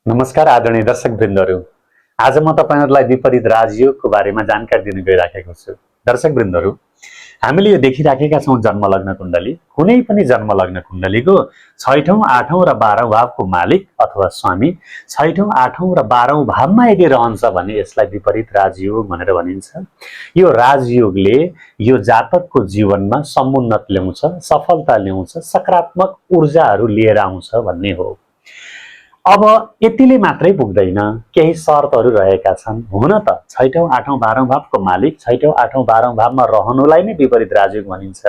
नमस्कार आदरणीय दर्शकवृन्दहरू। आज म तपाईहरुलाई विपरीत राजयोगको बारेमा जानकारी दिन गइराखेको छु। दर्शकवृन्दहरू, हामीले यो देखिराखेका छौं जन्मलग्न कुण्डली। कुनै पनि जन्मलग्न कुण्डलीको 6औं, 8औं र 12औं भावको मालिक अथवा स्वामी 6औं, 8औं र 12औं भावमा यदि रहन्छ भने यसलाई विपरीत राजयोग भनेर भनिन्छ। यो राजयोगले यो जातकको जीवनमा समुन्नत ल्याउँछ, सफलता ल्याउँछ, सकारात्मक ऊर्जाहरू लिएर आउँछ भन्ने हो। अब यतिले मात्रै पुग्दैन, केही शर्तहरू रहेका छन्। हुन त 6औं, 8औं, 12औं भावको मालिक 6औं, 8औं, 12औं भावमा रहनुलाई नै विपरीत राजयोग भनिन्छ।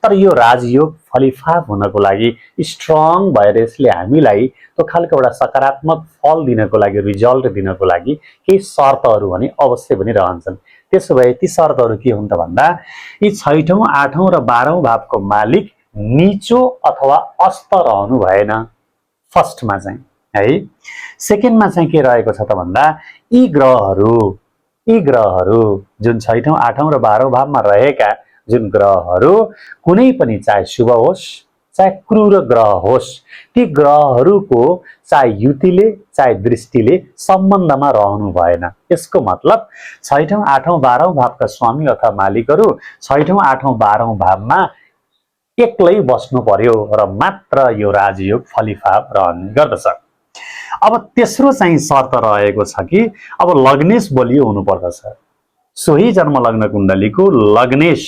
तर यो राजयोग फलिफाप हुनको लागि स्ट्रङ भएर यसले हामीलाई त्यो खालको एउटा सकारात्मक फल दिनको लागि, रिजल्ट दिनको लागि केही शर्तहरू भने अवश्य पनि रहन्छन्। त्यसो भए ती शर्तहरू के हुन् त भन्दा यी 6औं, 8औं र 12औं भावको मालिक नीचो अथवा अस्त रहनु भएन फर्स्टमा चाहिँ, है। सेकेन्डमा चाहिँ के रहेको छ त भन्दा यी ग्रहहरू जुन 6औं, 8औं र 12औं भावमा रहेका जुन ग्रहहरू कुनै पनि चाहे शुभ होस् चाहे क्रूर ग्रह होस्, ती ग्रहहरूको चाहे युतिले चाहे दृष्टिले सम्बन्धमा रहनु भएन। यसको मतलब 6औं, 8औं, 12औं भावका स्वामी अथवा मालिकहरू 6औं, 8औं, 12औं भावमा एक्लै बस्नु पर्यो र मात्र यो राजयोग फलिफाप रहने गर्दछ। अब तेस्रो चाहिँ शर्त रहेको छ कि अब लग्नेश बलियो हुनुपर्दछ। सोही जन्मलग्न कुण्डलीको लग्नेश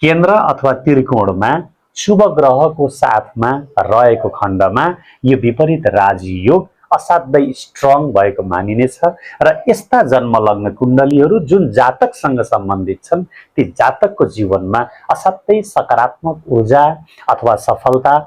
केन्द्र अथवा त्रिकोणमा शुभ ग्रहको साथमा रहेको खण्डमा यो विपरीत राजयोग असाध्यै स्ट्रङ भएको मानिनेछ र यस्ता जन्मलग्न कुण्डलीहरू जुन जातकसँग सम्बन्धित छन् ती जातकको जीवनमा असाध्यै सकारात्मक ऊर्जा अथवा सफलता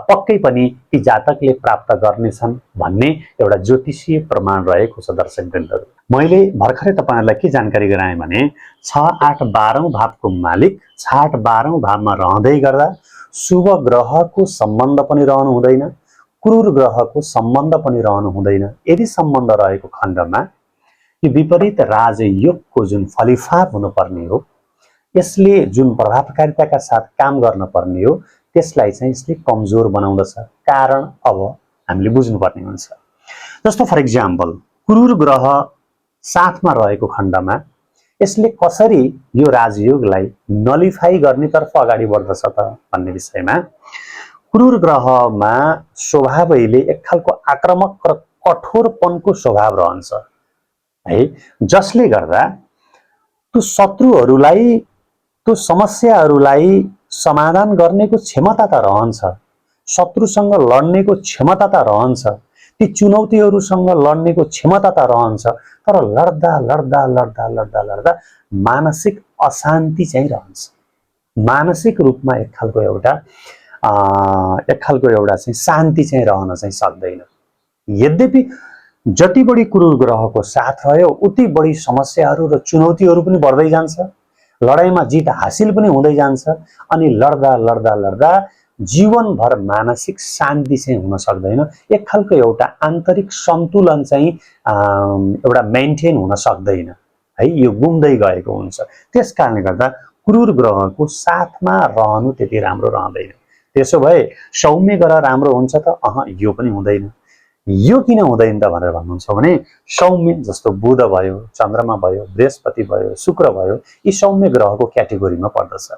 पक्कै पनि ती जातकले प्राप्त गर्नेछन् भन्ने एउटा ज्योतिषीय प्रमाण रहेको छ। दर्शकवृन्दहरू, मैले भर्खरै तपाईहरुलाई के जानकारी गराएँ भने 6, 8, 12औं भावको मालिक 6, 8, 12औं भावमा रहँदै गर्दा शुभ ग्रहको सम्बन्ध पनि रहनु हुँदैन, क्रूर ग्रहको सम्बन्ध पनि रहनु हुँदैन। यदि सम्बन्ध रहेको खण्डमा यो विपरीत राजयोगको जुन फलिफाप हुनुपर्ने हो, यसले जुन प्रभावकारिताका साथ काम गर्न पर्ने हो, त्यसलाई चाहिँ यसले कमजोर बनाउँदछ। कारण अब हामीले बुझ्नुपर्ने हुन्छ। जस्तो फर एक्जाम्पल क्रूर ग्रह साथमा रहेको खण्डमा यसले कसरी यो राजयोगलाई नलिफाई गर्नेतर्फ अगाडि बढ्दछ त भन्ने विषयमा क्रूर ग्रहमा स्वभावैले एक खालको आक्रामक र कठोरपनको स्वभाव रहन्छ, है, जसले गर्दा त्यो शत्रुहरूलाई त्यो समस्याहरूलाई समाधान गर्नेको क्षमता त रहन्छ, शत्रुसँग लड्नेको क्षमता त रहन्छ, ती चुनौतीहरूसँग लड्नेको क्षमता त रहन्छ, तर लड्दा लड्दा लड्दा लड्दा लड्दा मानसिक अशान्ति चाहिँ रहन्छ। मानसिक रूपमा एक खालको एउटा चाहिँ शान्ति चाहिँ रहन चाहिँ सक्दैन। यद्यपि जति बढी क्रूर ग्रहको साथ रह्यो उति बढी समस्याहरू र चुनौतीहरू पनि बढ्दै जान्छ, लडाईँमा जित हासिल पनि हुँदै जान्छ अनि लड्दा लड्दा लड्दा जीवनभर मानसिक शान्ति चाहिँ हुन सक्दैन। एक खालको एउटा आन्तरिक सन्तुलन चाहिँ एउटा मेन्टेन हुन सक्दैन, है, यो गुम्दै गएको हुन्छ। त्यसकारणले गर्दा क्रूर ग्रहको साथमा रहनु त्यति राम्रो रहँदैन। त्यसो भए सौम्य ग्रह राम्रो हुन्छ त? यो पनि हुँदैन। यो किन हुँदैन त भनेर भन्नुहुन्छ भने सौम्य जस्तो बुध भयो, चन्द्रमा भयो, बृहस्पति भयो, शुक्र भयो, यी सौम्य ग्रहको क्याटेगोरीमा पर्दछ।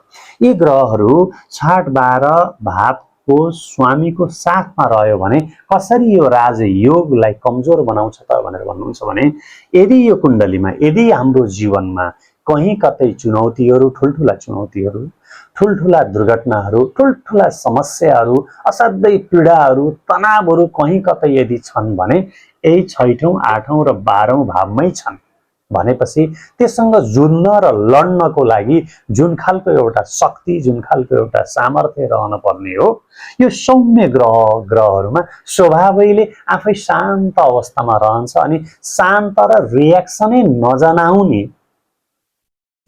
यी ग्रहहरू 6, 12 भावको स्वामीको साथमा रह्यो भने कसरी यो राजयोगलाई कमजोर बनाउँछ त भनेर भन्नुहुन्छ भने यदि यो कुण्डलीमा यदि हाम्रो जीवनमा कहीँ कतै चुनौतीहरू, ठुल्ठुला चुनौतीहरू, ठुल्ठुला दुर्घटनाहरू, ठुल्ठुला समस्याहरू, असाध्यै पीडाहरू, तनावहरू कहीँ कतै यदि छन् भने यही 6औं, 8औं र 12औं भावमै छन् भनेपछि त्यससँग जुझ्न र लड्नको लागि जुन खालको एउटा शक्ति, जुन खालको एउटा सामर्थ्य रहन पर्ने हो, यो सौम्य ग्रहहरूमा स्वभावैले आफै शान्त अवस्थामा रहन्छ अनि शान्त र रियाक्सनै नजनाउने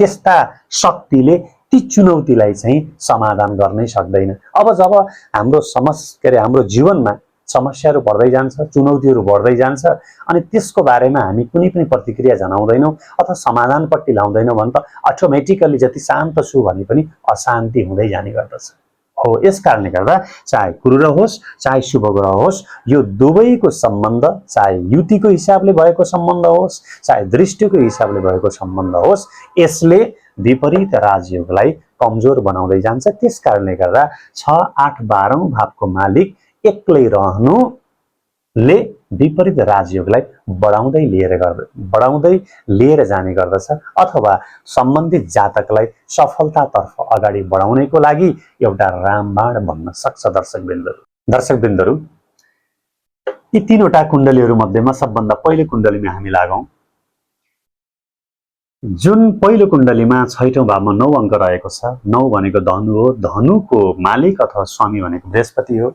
त्यस्ता शक्तिले ती चुनौतीलाई चाहिँ समाधान गर्नै सक्दैन। अब जब हाम्रो जीवनमा समस्याहरू बढ्दै जान्छ, चुनौतीहरू बढ्दै जान्छ अनि त्यसको बारेमा हामी कुनै पनि प्रतिक्रिया जनाउँदैनौँ अथवा समाधानपट्टि लाउँदैनौँ भने त अटोमेटिकली जति शान्त छु भने पनि अशान्ति हुँदै जाने गर्दछ। हो। यस कारणले गर्दा चाहे क्रूर होस् चाहे शुभ ग्रह होस्, यो दुवैको सम्बन्ध, चाहे युतिको हिसाबले भएको सम्बन्ध होस् चाहे दृष्टिको हिसाबले भएको सम्बन्ध होस्, यसले विपरीत राजयोगलाई कमजोर बनाउँदै जान्छ। त्यस कारणले गर्दा 6, 8, 12औं भावको मालिक एक्लै रहनुले विपरीत राजयोगलाई बढाउँदै लिएर जाने गर्दछ, अथवा सम्बन्धित जातकलाई सफलतातर्फ अगाडि बढाउनेको लागि एउटा रामबाण बन्न सक्छ। दर्शकवृन्दहरू, यी तीनवटा कुण्डलीहरू मध्येमा सबभन्दा पहिलो कुण्डलीमा हामी लागौं। जुन पहिलो कुण्डलीमा 6औं भावमा 9 अङ्क रहेको छ। 9 भनेको धनु हो। धनुको मालिक अथवा स्वामी भनेको बृहस्पति हो।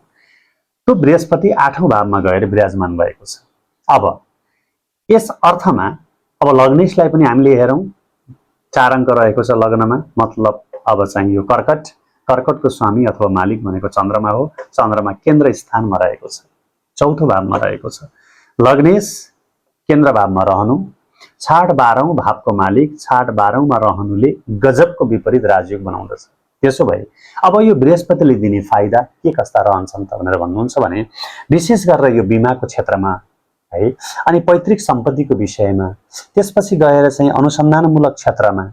त्यो बृहस्पति 8औं भावमा गएर विराजमान भएको छ। अब यस अर्थमा अब लग्नेशलाई पनि हामीले हेरौं, 4 अङ्क रहेको छ लग्नमा, मतलब अब चाहिँ यो कर्कटको स्वामी अथवा मालिक भनेको चन्द्रमा हो। चन्द्रमा केन्द्र स्थानमा रहेको छ, 4औं भावमा रहेको छ। लग्नेश केन्द्र भावमा रहनु, 6, 12औं भावको मालिक 6, 12औंमा रहनुले गजबको विपरीत राजयोग बनाउँदछ। त्यसो भए अब यो बृहस्पतिले दिने फाइदा के कस्ता रहन्छन् त भनेर भन्नुहुन्छ भने, विशेष गरेर यो बिमाको क्षेत्रमा है, अनि पैतृक सम्पत्तिको विषयमा, त्यसपछि गएर चाहिँ अनुसन्धानमूलक क्षेत्रमा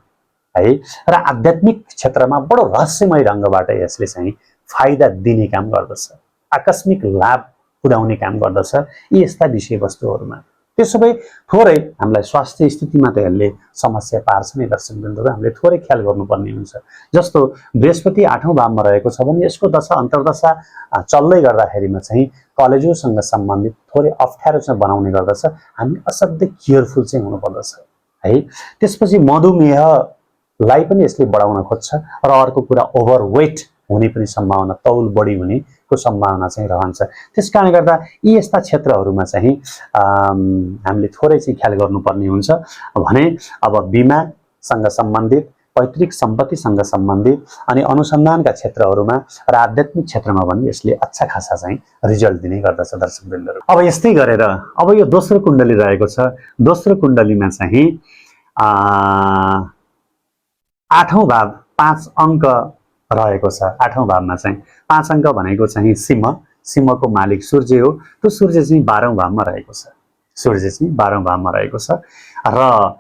है, र आध्यात्मिक क्षेत्रमा बडो रहस्यमय ढङ्गबाट यसले चाहिँ फाइदा दिने काम गर्दछ, आकस्मिक लाभ पुर्याउने काम गर्दछ यी यस्ता विषयवस्तुहरूमा। त्यसो भए थोरै हामीलाई स्वास्थ्य स्थितिमा त यसले समस्या पार्छ नै दर्शकवृन्दहरू, हामीले थोरै ख्याल गर्नुपर्ने हुन्छ। जस्तो बृहस्पति 8औं भावमा रहेको छ भने यसको दशा अन्तर्दशा चल्दै गर्दाखेरिमा चाहिँ कलेजोसँग सम्बन्धित थोरै अप्ठ्यारो चाहिँ बनाउने गर्दछ। हामी असाध्यै केयरफुल चाहिँ हुनुपर्दछ है। त्यसपछि मधुमेहलाई पनि यसले बढाउन खोज्छ, र अर्को कुरा ओभरवेट हुने पनि सम्भावना, तौल बढी हुनेको सम्भावना चाहिँ रहन्छ। त्यसकारणले गर्दा यी यस्ता क्षेत्रहरूमा चाहिँ हामीले थोरै चाहिँ ख्याल गर्नुपर्ने हुन्छ भने अब बिमासँग सम्बन्धित, पैतृक सम्पत्तिसँग सम्बन्धित अनि अनुसन्धानका क्षेत्रहरूमा र आध्यात्मिक क्षेत्रमा पनि यसले अच्छा खासा चाहिँ रिजल्ट दिने गर्दछ दर्शकवृन्दहरू। अब यस्तै गरेर अब यो दोस्रो कुण्डली रहेको छ। दोस्रो कुण्डलीमा चाहिँ 8औं भाव 5 अङ्क रहेको छ। 8औं भावमा चाहिँ 5 अङ्क भनेको चाहिँ सिंहको मालिक सूर्य हो। त्यो सूर्य चाहिँ 12औं भावमा रहेको छ। सूर्य चाहिँ 12औं भावमा रहेको छ र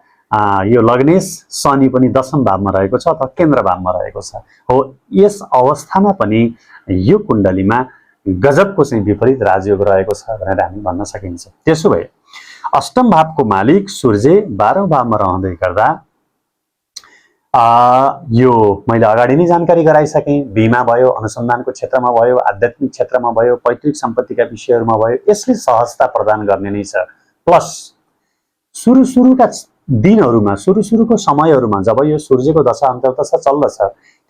यो लग्नेश शनि पनि 10औं भावमा रहेको छ अथवा केन्द्र भावमा रहेको छ। हो, यस अवस्थामा पनि यो कुण्डलीमा गजबको चाहिँ विपरीत राजयोग रहेको छ भनेर हामी भन्न सकिन्छ। त्यसो भए अष्टम भावको मालिक सूर्य 12औं भावमा रहँदै गर्दा यो मैले अगाडि नै जानकारी गराइसकेँ। बिमा भयो, अनुसन्धानको क्षेत्रमा भयो, आध्यात्मिक क्षेत्रमा भयो, पैतृक सम्पत्तिका विषयहरूमा भयो, यसले सहजता प्रदान गर्ने नै छ। प्लस सुरुका दिनहरूमा, सुरुको समयहरूमा जब यो सूर्यको दशा अन्तर्दशा चल्दछ,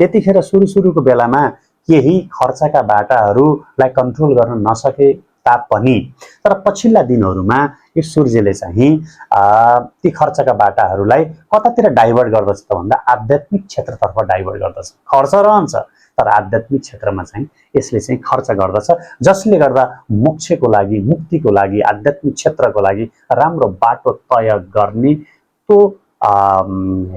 त्यतिखेर सुरुको बेलामा केही खर्चका बाटाहरूलाई कन्ट्रोल गर्न नसके तापनि, तर पछिल्ला दिनहरूमा यो सूर्यले चाहिँ ती खर्चका बाटाहरूलाई कतातिर डाइभर्ट गर्दछ त भन्दा आध्यात्मिक क्षेत्रतर्फ डाइभर्ट गर्दछ। खर्च रहन्छ तर आध्यात्मिक क्षेत्रमा चाहिँ यसले चाहिँ खर्च गर्दछ, जसले गर्दा मोक्षको लागि, मुक्तिको लागि, आध्यात्मिक क्षेत्रको लागि राम्रो बाटो तय गर्ने त्यो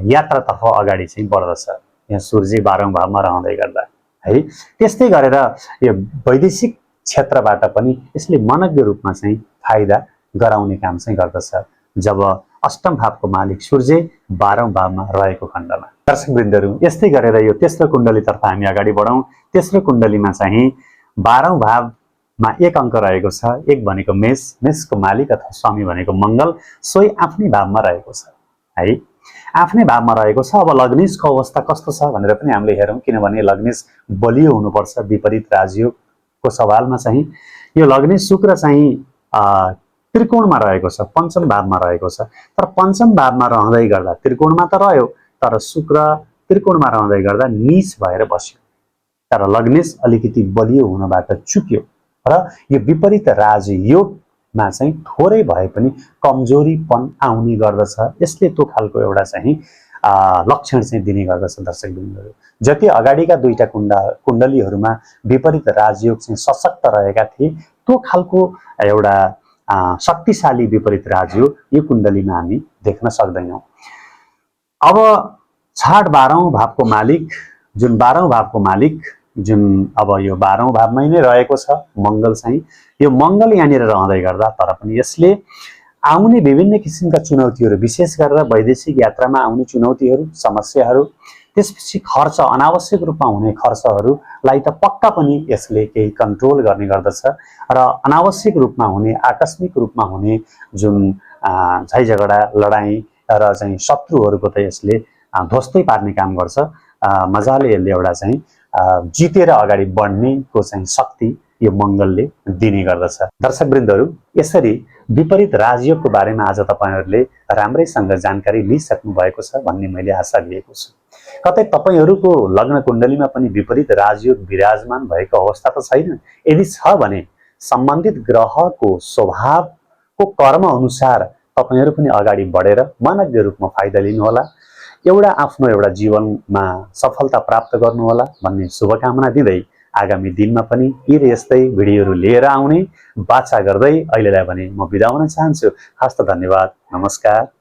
यात्रातर्फ अगाडि चाहिँ बढ्दछ यहाँ सूर्य 12औं भावमा रहँदै गर्दा है। त्यस्तै गरेर यो वैदेशिक क्षेत्रबाट पनि यसले मनज्ञ रूपमा चाहिँ फाइदा गराउने काम चाहिँ गर्दछ जब अष्टम भावको मालिक सूर्य 12औं भावमा रहेको खण्डमा। दर्शकवृन्दहरू, यस्तै गरेर यो तेस्रो कुण्डलीतर्फ हामी अगाडि बढौं। तेस्रो कुण्डलीमा चाहिँ 12औं भावमा 1 अङ्क रहेको छ। 1 भनेको मेषको मालिक अथवा स्वामी भनेको मंगल, सोही आफ्नै भावमा रहेको छ है, आफ्नै भावमा रहेको छ। अब लग्नेशको अवस्था कस्तो छ भनेर पनि हामीले हेरौं, किनभने लग्नेश बलियो हुनुपर्छ विपरीत राजयोगको सवालमा चाहिँ। यो लग्नेश शुक्र चाहिँ त्रिकोणमा रहेको छ, पञ्चम भावमा रहेको छ। तर पञ्चम भावमा रहँदै गर्दा त्रिकोणमा त रह्यो, तर शुक्र त्रिकोणमा रहँदै गर्दा नीच भएर बस्यो। तर लग्नेश अलिकति बलियो हुनबाट चुक्यो र यो विपरीत राजयोगमा चाहिँ थोरै भए पनि कमजोरीपन आउने गर्दछ। यसले त्यो खालको एउटा चाहिँ लक्षण चाहिँ दिने गर्दछ दर्शकवृन्दहरू। जति अगाडिका दुईटा कुण्डलीहरूमा विपरीत राजयोग चाहिँ सशक्त रहेका थिए, त्यो खालको एउटा शक्तिशाली विपरीत राजयोग यो कुण्डलीमा हामी देख्न सक्दैनौं। अब 6, 12औं भावको मालिक, जुन 12औं भावको मालिक जुन अब यो 12औं भावमै नै रहेको छ मङ्गल चाहिँ। यो मङ्गल यहाँनिर रहँदै गर्दा तर पनि यसले आउने विभिन्न किसिमका चुनौतीहरू, विशेष गरेर वैदेशिक यात्रामा आउने चुनौतीहरू, समस्याहरू, त्यसपछि खर्च, अनावश्यक रूपमा हुने खर्चहरूलाई त पक्का पनि यसले केही कन्ट्रोल गर्ने गर्दछ र अनावश्यक रूपमा हुने, आकस्मिक रूपमा हुने जुन झैझगडा, लडाईँ र चाहिँ शत्रुहरूको त यसले ध्वस्तै पार्ने काम गर्छ। मजाले यसले एउटा चाहिँ जितेर अगाडि बढ्नेको चाहिँ शक्ति यो मङ्गलले दिने गर्दछ। दर्शकवृन्दहरू, यसरी विपरीत राजयोगको बारेमा आज तपाईहरूले राम्रैसँग जानकारी लिइसक्नु भएको छ भन्ने मैले आशा लिएको छु। कतै तपाईहरूको लग्न कुण्डलीमा पनि विपरीत राजयोग विराजमान भएको अवस्था त छैन? यदि छ भने सम्बन्धित ग्रहको स्वभावको कर्म अनुसार तपाईहरू पनि अगाडि बढेर मानवीय रूपमा फाइदा लिनुहोला, एउटा जीवनमा सफलता प्राप्त गर्नुहोला भन्ने शुभकामना दिँदै आगामी दिनमा पनि यस्तै भिडियोहरू लिएर आउने बाचा गर्दै अहिलेलाई भने म बिदा हुन चाहन्छु। हस्त धन्यवाद, नमस्कार।